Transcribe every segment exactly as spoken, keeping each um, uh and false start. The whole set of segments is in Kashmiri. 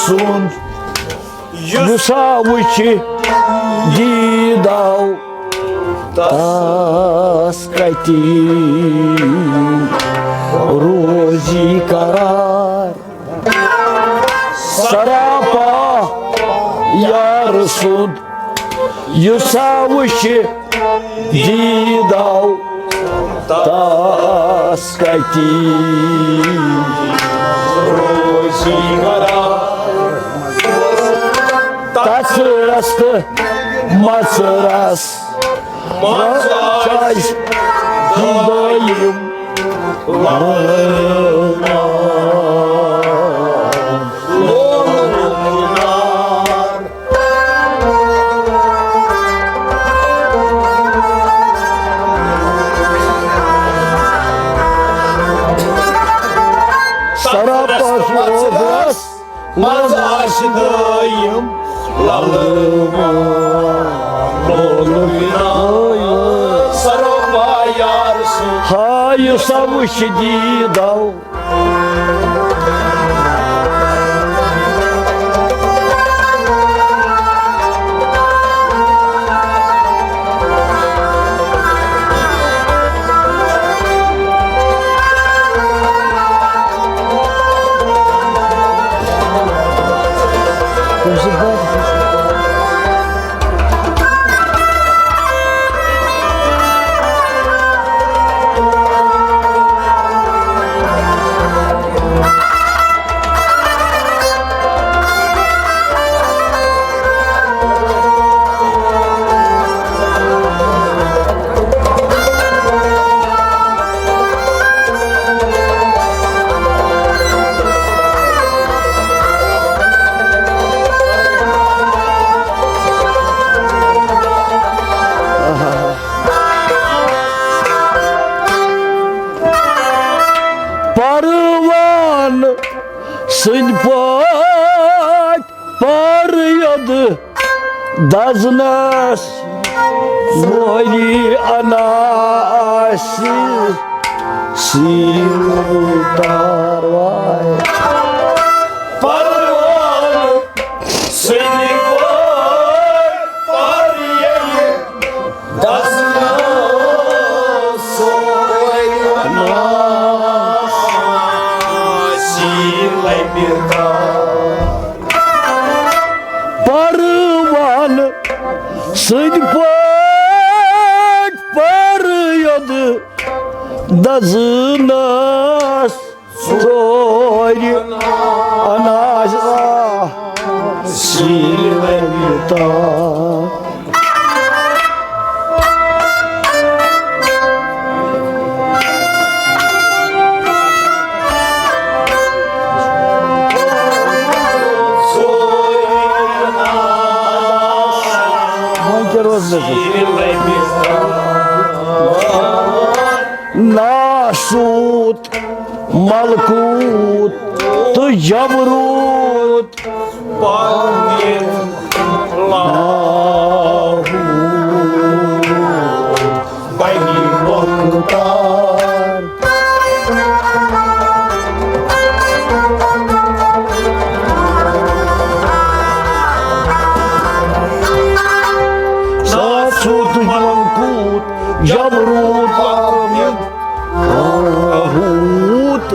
سُنٛد یُس ہا وٕچھِ دیٖداو تس کتی روزی قرار۔ سراپا یار سُنٛد یُس ہا وٕچھِ دیٖداو تس کتی روزی قرار۔ تس رستہٕ مژرس منٛز آسہِ دٲیِم لولہٕ نار۔ سراپا سوزس منٛز آسہِ دٲیِم لولہٕ نار۔ سراپا یار سُنٛد ہاے سا وٕچھِ دیٖداو۔ پروان سٕنٛدۍ پٲٹھۍ پر یوٚد دزنس وٲری اناسہِ سیٖل تاروائے۔ پروان سٕنٛدۍ پٲٹھۍ پر ییٚلہِ دزنس وٲری اناسہِ سیٖل لبہِ تار۔ پروان سٕنٛدۍ پٲٹھۍ پر یوٚد دزنس ژورِ اناس آ سیٖل لبہِ تار۔ وۄنۍ کیٛاہ روز مےٚ سۭتۍ؟ ناسوٗت، ملکوٗت تہٕ جبروٗت۔ لاہوٗت بنہِ مۄختار۔ ناسوٗت، ملکوٗت، جبروٗت، لاہوٗت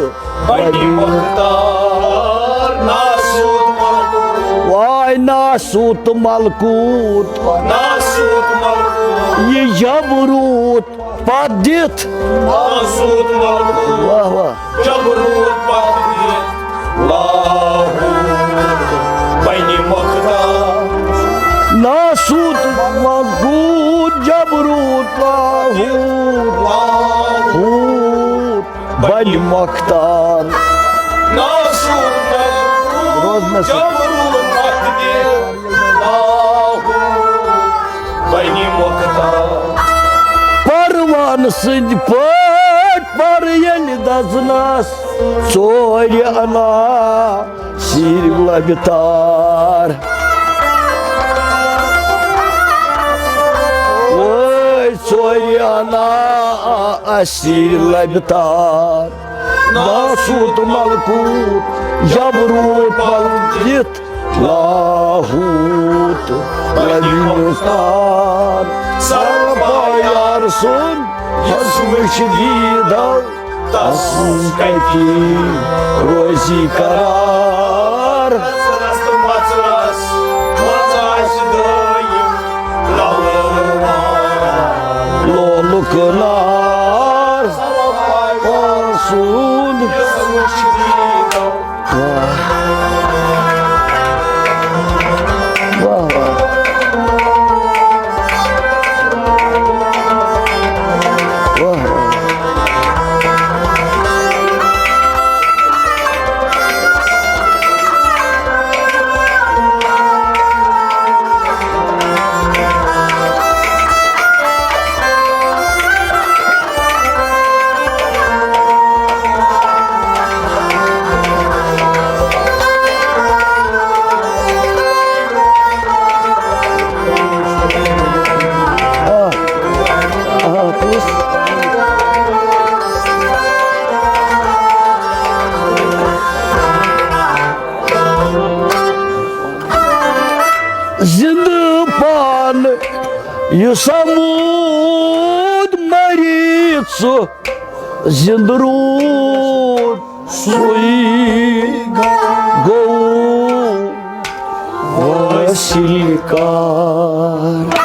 بنہِ مۄختار۔ ناسوٗت ملکوٗت۔ واے ناسوٗت ملکوٗت۔ ناسوٗت ملکوٗت۔ یہِ جبروٗت پتھ دِتھ۔ ناسوٗت ملکوٗت۔ واہ واہ۔ جبروٗت پتھ دِتھ۔ لاہوٗت بنہِ مۄختار۔ ناسوٗت ملکوٗت جبروٗت لاہوٗت۔ لاہوٗت بنہِ مۄختار۔ ناسوٗت روز مےٚ سۭتۍ۔ جبروٗت پتھ دِتھ۔ لاہوٗت بنہِ مۄختار۔ پروان سٕنٛدۍ پٲٹھۍ پر ییٚلہِ دزنس ژورِ انا سیٖل لبہِ تار۔ وٲے ژورِ انا سیٖل لبہِ تار۔ ناسوٗت ملکوٗت جبروٗت پلکِتھ لاہوٗت لبہِ مُختار۔ سرپا یار سُنٛد یۄس وٕچھ دیٖدو، تس کتہِ روزِ قرار؟ رس تہٕ مژرس منٛز آسہِ دٲیِم لولہٕ نار۔ لولُک نار۔ سرپا یار سُنٛد یۄس وٕچھ دیٖدو۔ واہ۔ واہ، واہ۔ واہ، واہ۔ آ، آ، کُس؟ زِندٕ پانہٕ یُس سموٗد مریٖض سُہ زِندٕ روٗد، سُے گوٚو وٲصِل کار۔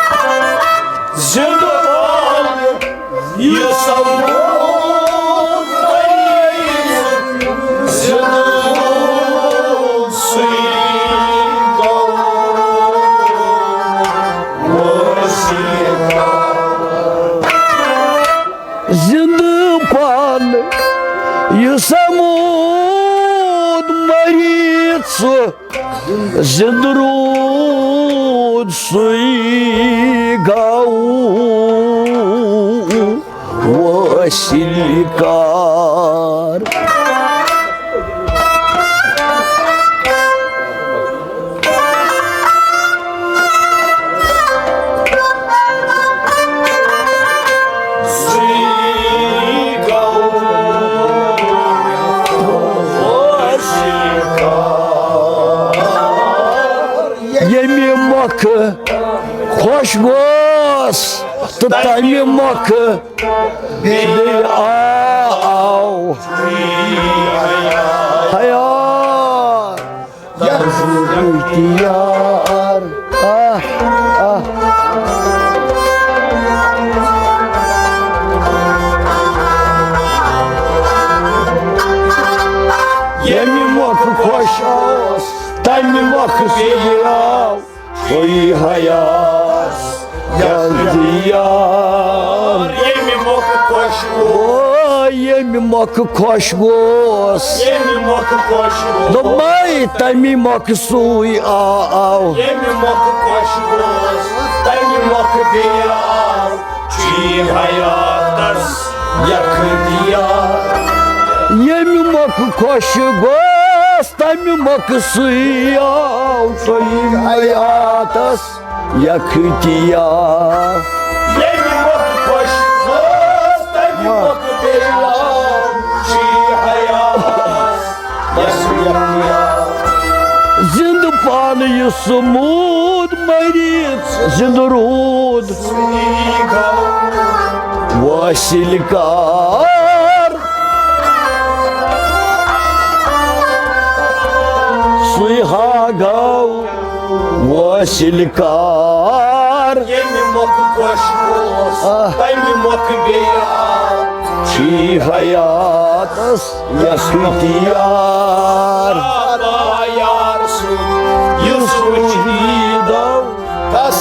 زِندٕ پانہٕ یُس سموٗد مریٖض سُہ زِندٕ روٗد، سُے گوٚو وٲصِل کار۔ زِندٕ پانہٕ یُس سموٗد مریٖض سُہ زِندٕ روٗد، سُے گوٚو وٲصِل کار۔ ییٚمہِ مۄکھٕ خۄش گوس تہٕ تَمہِ مۄکھٕ بیٚیہِ آو حیات۔ یار۔ آہ، آہ۔ ییٚمہِ مۄکھٕ خۄش اوس، تَمہِ مۄکھٕ سُہ آو۔ سُے حیات یزدیار۔ ییٚمہِ مۄکھٕ خۄش گوٚو۔ او، ییٚمہِ مۄکھٕ خۄش گوس۔ ییٚمہِ مۄکھٕ خۄش گوٚو۔ دوٚپمَے، تَمی مۄکھٕ سُے آو۔ ییٚمہِ مۄکھٕ خۄش گوس، تَمہِ مۄکھٕ بیٚیہِ آو۔ چھُ یہِ حیاتس یکدیار۔ ییٚمہِ مۄکھٕ خۄش گوس، تَمہِ مۄکھٕ سُے آو۔ چھُ یہِ حیاتس یکدیار۔ ییٚمہِ مۄکھٕ خۄش گوس، تَمہِ مۄکھٕ بیٚیہِ آو۔ چھُ یہِ حیاتس یکدیار۔ زِندٕ پانہٕ یُس سموٗد مریٖض زِندٕ روٗد۔ وٲصِل کار۔ سُے ہا گوٚو وٲصِل کار۔ ییٚمہِ مۄکھٕ خۄش اوس، آہ۔ تَمہِ مۄکھٕ بیٚیہِ آو۔ چھُ حیاتس یکدیار۔ آبا یار سُنٛد یُس وٕچھ دیٖدو، تس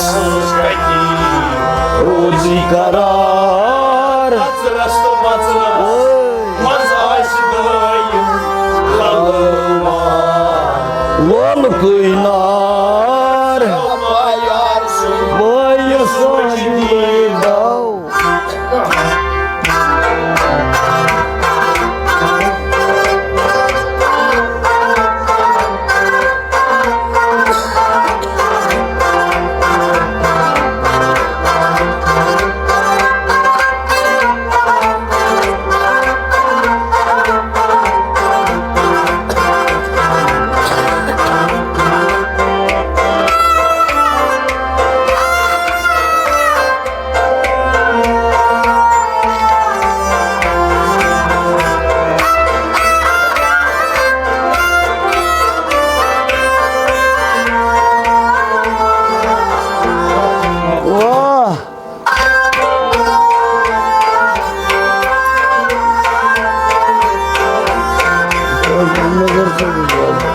کتہِ روزِ قرار۔ نظرس تہٕ مژرس منٛز آسہِ دٲیِم للہٕ مار۔ لولہٕ کُے نار۔ آبا یار سُنٛد وٲیِس یُس وٕچھ دیٖدو۔ نظر صٲبُن روزٕ۔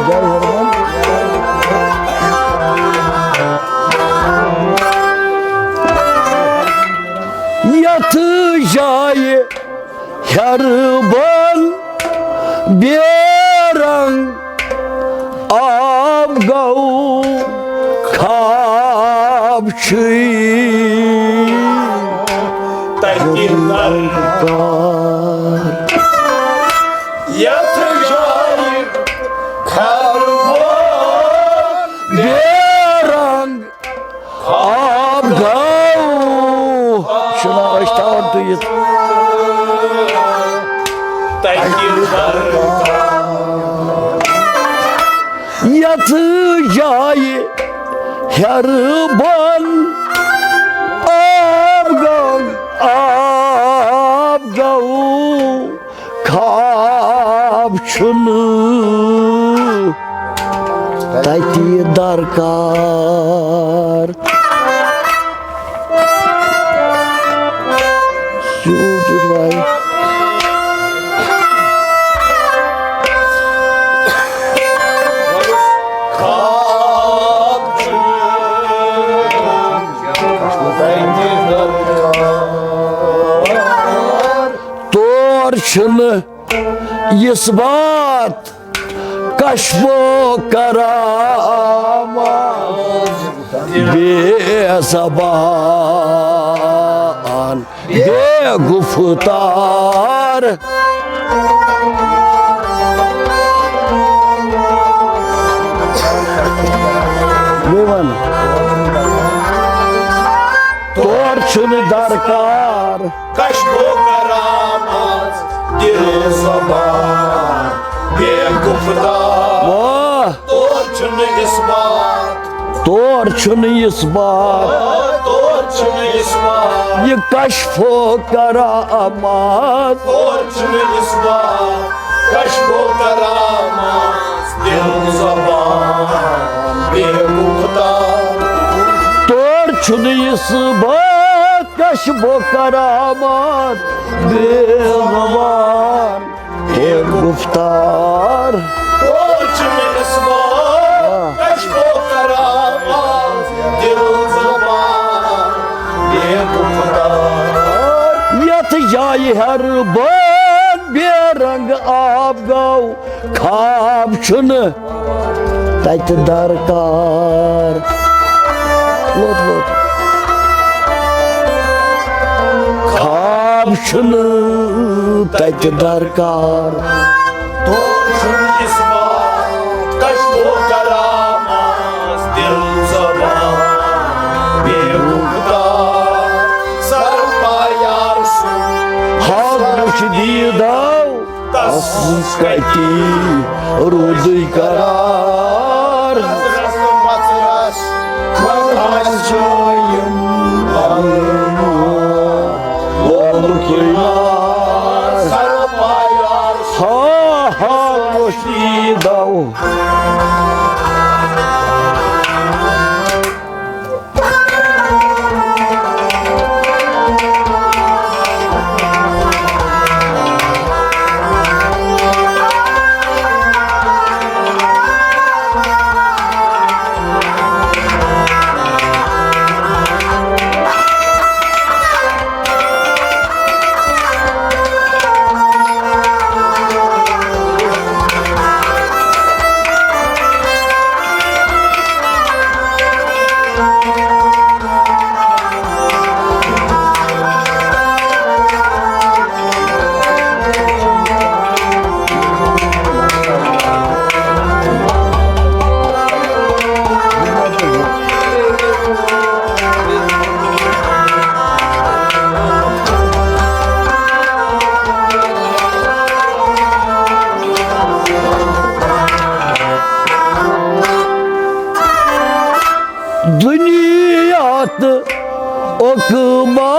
جاے ہرمن۔ یتھ جایہِ ہیرٕ بۄن بے رنگ آب گوٚو خواب چھُے۔ تَتہِ درکار۔ یَتھ جایہِ ہیرٕ بۄن بے رنگ آب گوٚو۔ چھُنہٕ أسۍ تھاوان تُہِتھ۔ تَتہِ درکار۔ یَتھ جایہِ ہیرٕ بۄن آب گوٚو، آب گوٚو۔ خواب چھُنہٕ تَتہِ درکار۔ سیوٚد سیوٚد وایہِ۔ خواب چھُنہٕ تَتہِ درکار۔ تور چھُنہٕ اثبات کشف و کرامات، بے زبان، بے گفتار۔ بیٚیہِ وَن۔ تور چھُنہٕ درکار۔ کشف و کرامات، دل زبان، بے گفتار۔ واہ۔ تور چھُنہٕ اثبات۔ تور چھُنہٕ اثبات۔ تور چھُنہٕ اثبات۔ یہِ کشف و کرامات۔ تور چھُنہٕ اثبات۔ کشف و کرامات، دل زبان، بے گفتار۔ تور چھُنہٕ اثبات۔ کشف و کرامات، بے زبان، بے گفتار۔ تور چھُنہٕ اثبات۔ آ۔ کشف و کرامات، دل زبان، بے گفتار۔ یَتھ جایہِ ہیرٕ بۄن بے رنگ آب گوٚو، خواب چھُنہٕ تَتہِ درکار۔ لوٚت، لوٚت۔ خواب چھُنہٕ تَتہِ درکار۔ تور چھُنہٕ اثبات، کشف و کرامات، دل زبان، بے گفتار۔ سرپا یار سُنٛد حق وُچھ دیٖدو۔ تس کتی روٗدٕے قرار۔ رس مژرس منٛز آسہِ چھٲیِم پنُن وولُک یار۔ سرپا یار ہا ہا وُچھ دیٖدو۔ دنیا تہٕ عقبیٰ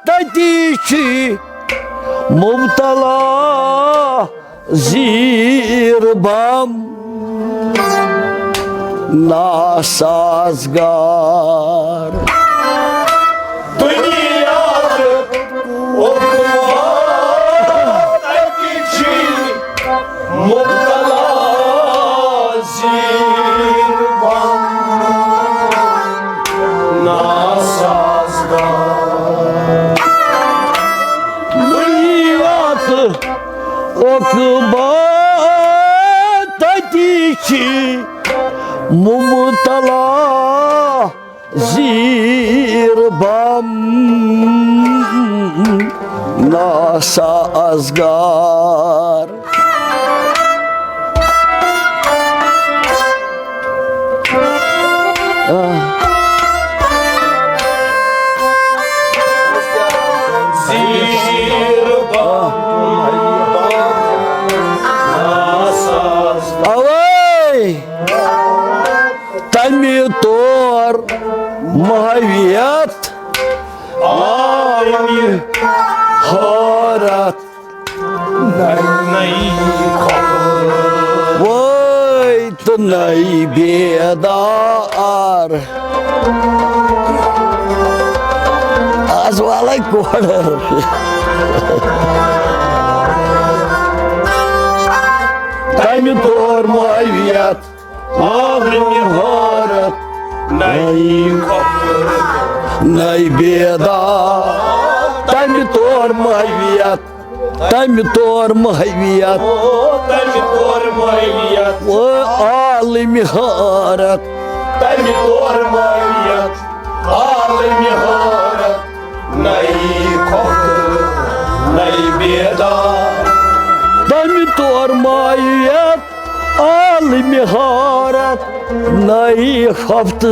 تتی چھی مبتلا۔ زیر بام ناسازگار۔ دنیا مبتلا زیر بم ناسازگار۔ دنیا تہٕ عقبہ تتی چھی مبتلا زیر بم ناسازگار۔ زیر بم ناسازگار۔ اوے تمہِ طور محویت عالمِ حٲرت۔ نئی خبر۔ وٲے تہٕ نئی بیدار۔ از والے کورٕ۔ تمہِ طور محویت عالمِ حٲرت۔ نئی خبر۔ نئی بیدار۔ تمہِ طور محویت۔ تمہِ طور محویت۔ تمہِ طور محویت۔ او عالمِ حٲرت۔ تمہِ طور محویت۔ عالمِ حٲرت۔ نئی خبر۔ نئی بیدار۔ تمہِ طور محویت۔ عالمِ حٲرت۔ نئی خبر۔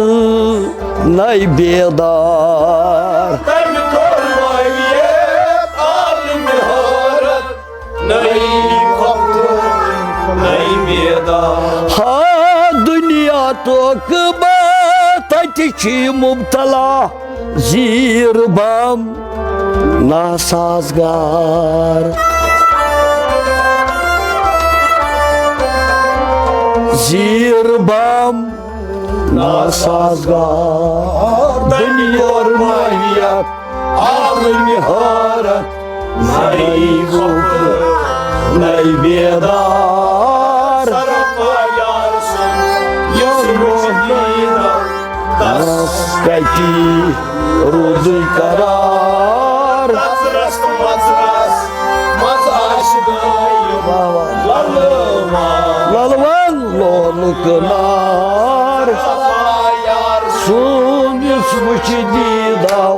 نئی بیدار۔ تمہِ طور محویت۔ عالمِ حٲرت۔ نئی خبر۔ نئی بیدار۔ ہا دنیا تہٕ عقبہ تتی چھی مبتلا زیر بم ناسازگار۔ زیر بم ناسازگار۔ دنیا تہٕ عقبہ عالمِ حٲرت۔ نئی خبر۔ نئی بیدار۔ سرپا یار سُنٛد یُس روح دیٖدم۔ تس کتی روزٕے قرار۔ نظرس تہٕ مظرس منٛز آسہِ دٲیِم۔ واہ واہ۔ للہٕ وان۔ للہٕ وان لولُک نار۔ سُنٛد یُس وٕچھِ دیٖداو۔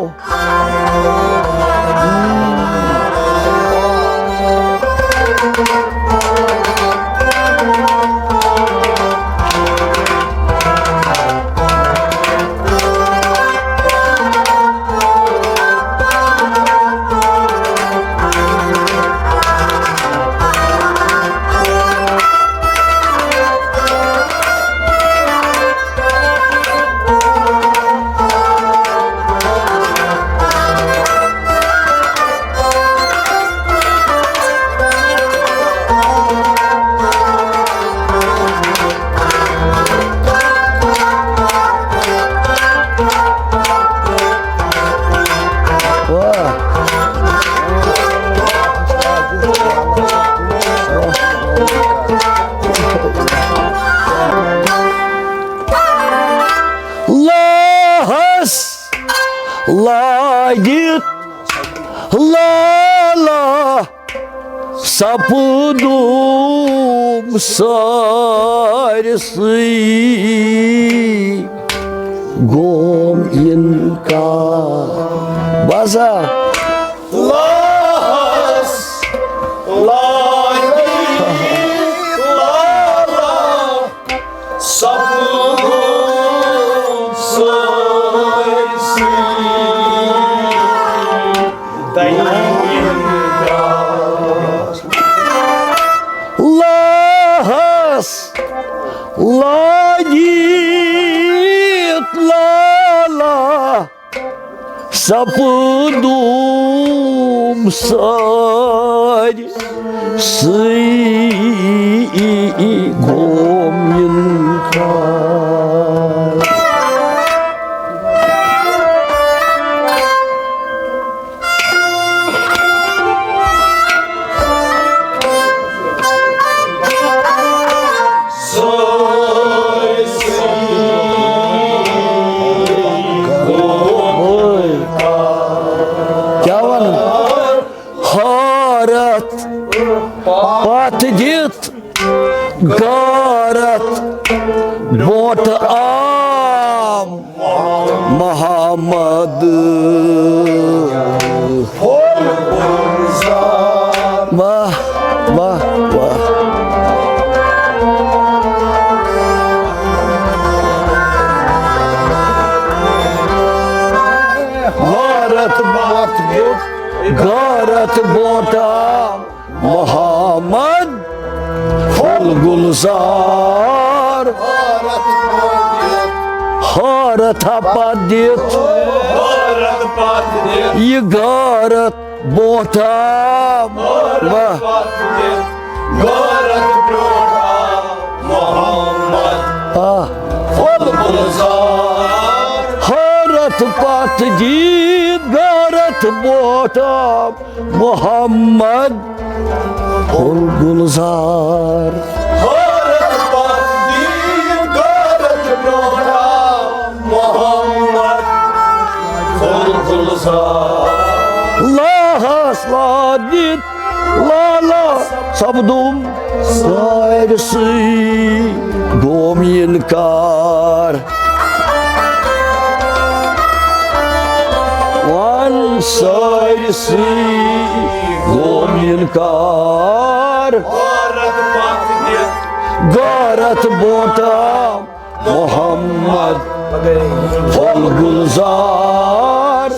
لاہس لٲگِتھ لالا سپدوم سٲرسٕے گوم انکار۔ بسا۔ لاہس لٲگِتھ لالا سپدوم سٲرسٕے دنہِ انکار۔ لاہس لٲگِتھ لالا سپدوم سٲرسٕے گوم انکار۔ برونٛٹھ آو محمد۔ واہ، واہ، واہ۔ غارت بات غارت برونٛٹھ آو محمد پھول گلزار۔ حارت ہا پتھ دِتھ، یہِ غارت برونٛٹھ آو۔ واہ۔ آ۔ حارت پتھ دِتھ غارت برونٛٹھ آو محمد پھول گلزار۔ حارت پتھ دِتھ غارت برونٛٹھ آو محمد پھول گلزار۔ لاہس لا دِتھ لالا سپدُم سٲرسٕے گوٚوم اِنکار۔ وَن سٲرسٕے گوٚوم اِنکار۔ غارت برونٛٹھ آو محمد پھول گلزار۔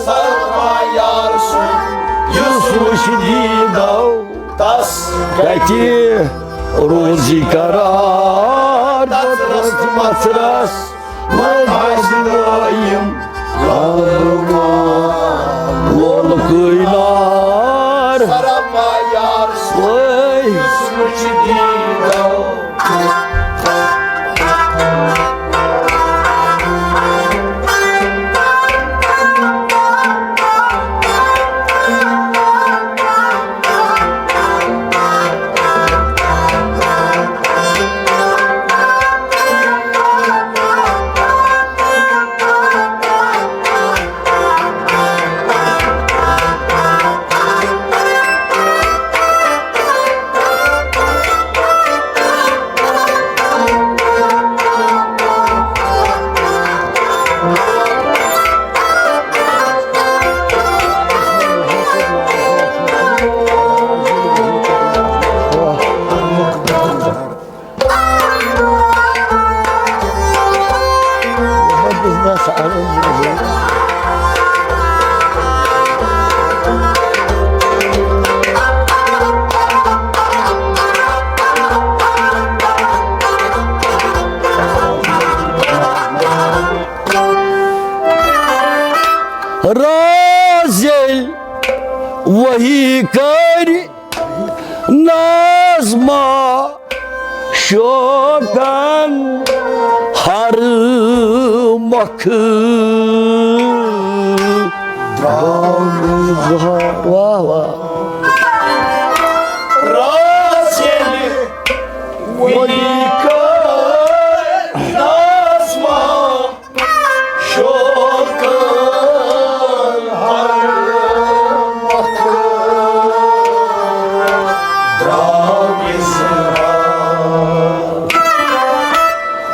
یُس وٕچھ دیٖدو تس کتہِ روزی قرار۔ مژرس مژرس منٛز آسہِ دٲیِم لولہٕ کٲنار۔ وٲے۔ راز ییٚلہِ وحی کرِ ناظمہ شوقن ہر مۄکھٕ درٛاو یہِ زہر۔ واہ، واہ۔ راز ییٚلہِ وحی کرِ ناظمہ شوقن ہر مۄکھٕ درٛاو یہِ زہر۔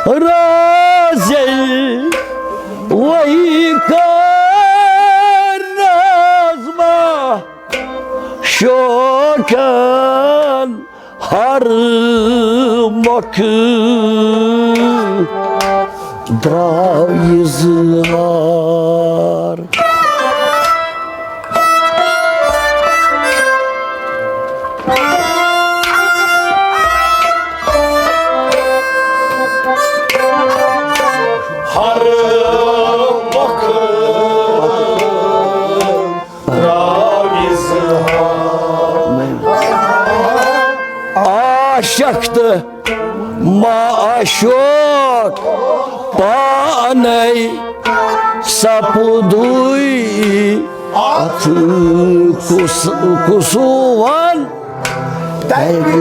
راز ییٚلہِ وحی کرِ ناظمہ شوقن ہر مۄکھٕ درٛاو یہِ زہر۔ ہر مۄکھٕ عاشق تہٕ معشوق پانے سپدُے اتھ کُس-، قصوٗوَن تَتہِ۔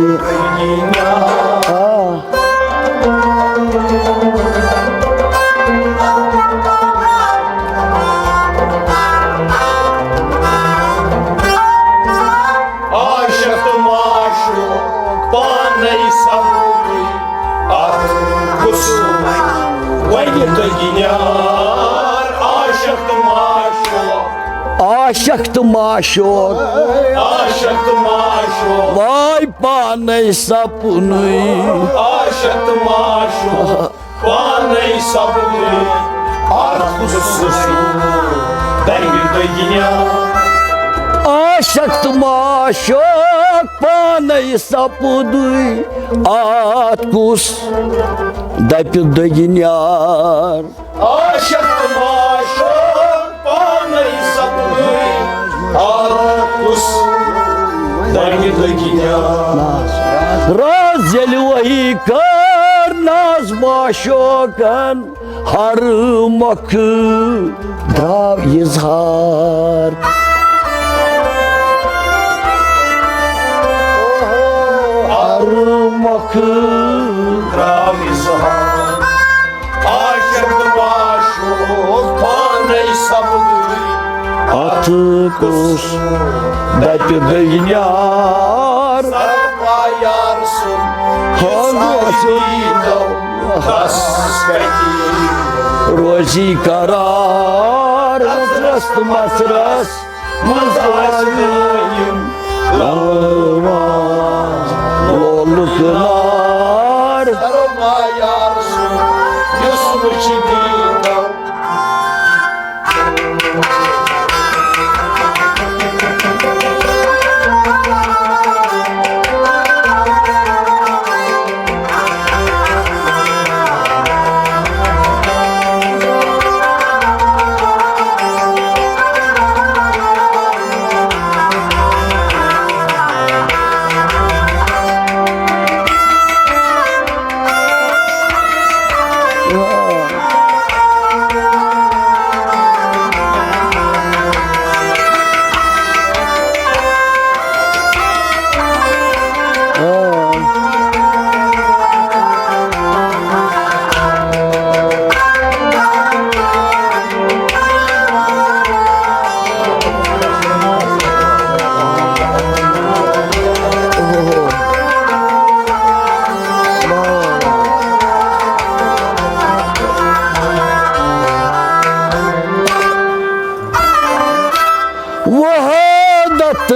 آ۔ عاشق تہٕ معشوق پانے سپدُے اتھ قصوٗوَن۔ یار عاشق تہٕ معشوق۔ عاشق تہٕ معشوق۔ عاشق تہٕ معشوق۔ واے پانے سپنُے۔ عاشق تہٕ معشوق۔ پانے سپدُے۔ اتھ خصوصی دمہِ دٔگِنۍ۔ عاشق تہٕ معشوق پانے سپدُے۔ اتھ کُس دپہِ دٔگِنۍ یار۔ عاشق تہٕ معشوق پانے سپدُے۔ آ کُس دگہِ دگہِ نیار۔ راز ییٚلہِ وحی کٔر ناز معشوقن، ہر مۄکھٕ درٛاو اظہار۔ ہر مۄکھٕ درٛاو اظہار۔ عاشق تہٕ معشوق پانے سپدٕے۔ اتھ کُس دپہِ دٔگۍ نیار۔ سرپا یار سُنٛد ہاں، یُس یار۔ دیٖدو تس کتہِ روزی قرار۔ رس تہٕ مسرس منٛز آسہِ دٲیِم لولُک نار۔ سرما یار سُنٛد یُس وٕچھِ دیٖدو۔ وحدت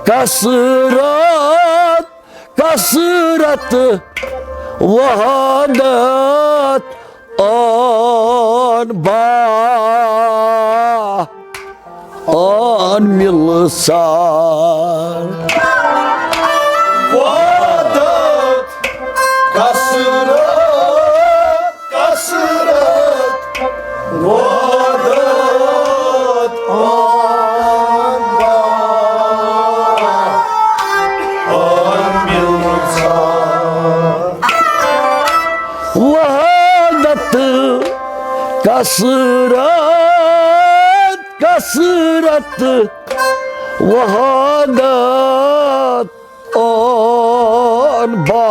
کثرت، کثرت وحدت آن با آن مِلسار۔ وحدت کثرت، کثرت وحدت آن با آن مِلسار۔ وحدت کثرت، کثرت وحدت آن با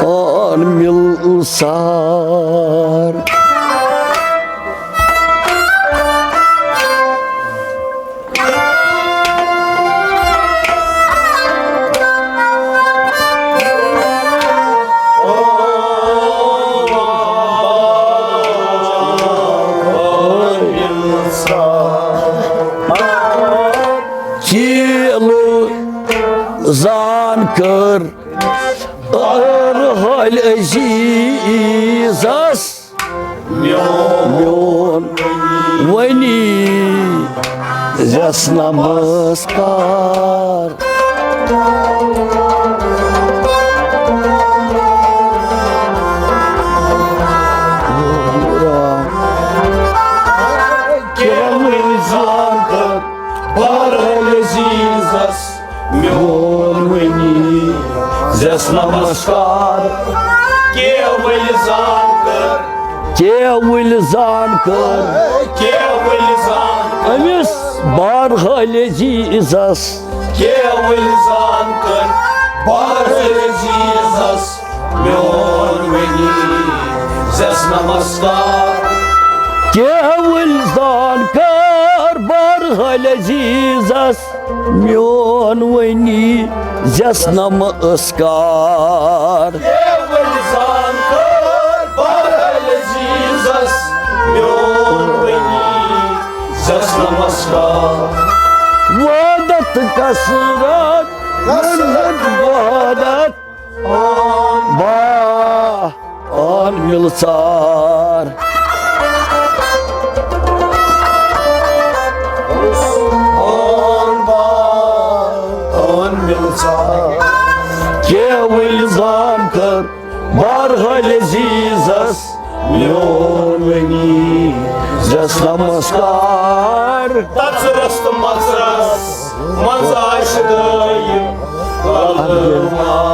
آن مِلسار۔ چیلو زان کر ارحل عزیزس میون ونی زس نمسکار۔ کیٛاہ وٕنۍ زان کر بہرحال عزیزس میون ونی زس نمسکار۔ کیٛاہ وٕنۍ زان کر، کیٛاہ وٕنۍ زان کر، کیٛاہ وٕنۍ زان کر۔ أمِس بہرحال عزیزس، کیٛاہ وٕنۍ زان کر بہرحال عزیزس میون ونی زس نمسکار۔ کیٛاہ وٕنۍ زان کر بہرحال عزیزس میون ونی زس نمسکار۔ کیٛاہ وٕنۍ زان وحدت کثرت، کثرت وحدت، با آن ملژار۔ آن با آن ملژار۔ کیوٕلۍ زان کر بہرحال عزیزس میون ونی زس نمسکار۔ تژرس تہٕ مژرس منٛز آسہِ دٲیِم کلہٕ